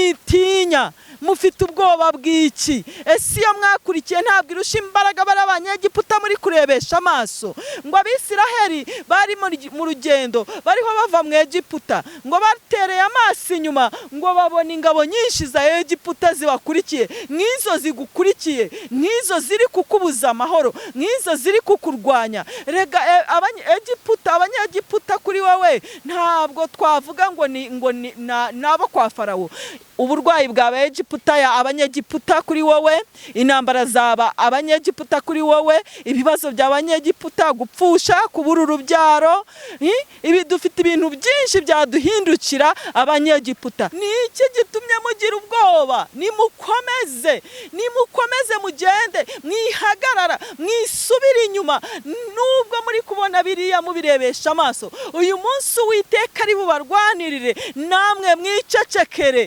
Mwitinya, mufite ubwoba bw'iki? Ese iyo mwakurikiye ntabwo irusha imbaraga bari Abanyegiputa muri kurebesha amaso? Ngo Abisiraheli bari mu rugendo bariho bava mu Egiputa, ngo batereye amaso inyuma, ngo babona ingabo nyinshi za Egiputa zibakurikiye, nk'izo zigukurikiye, nk'izo ziri kukubuza amahoro, nk'izo ziri kukurwanya. Rega Abanyegiputa kuri wowe ntabwo twavuga ngo ni nabo kwa Farawo. Uburwayi bwa Egiputa ya Abanyegiputa kuri wowe, intambara zaba Abanyegiputa kuri wowe, ibibazo bya Abanyegiputa, gupfusha, kubura urubyaro, ibi dufite ibintu byinshi byaduhindukira Abanyegiputa. Ni iki gitumye mugira ubwoba? Nimukomeze, nimukomeze mugende, mwihagarara, mwisubire inyuma. Nubwo muri kubona biriya mubirebesha amaso, uyu munsi Uwiteka ari bubarwanirire, namwe mwicecekere.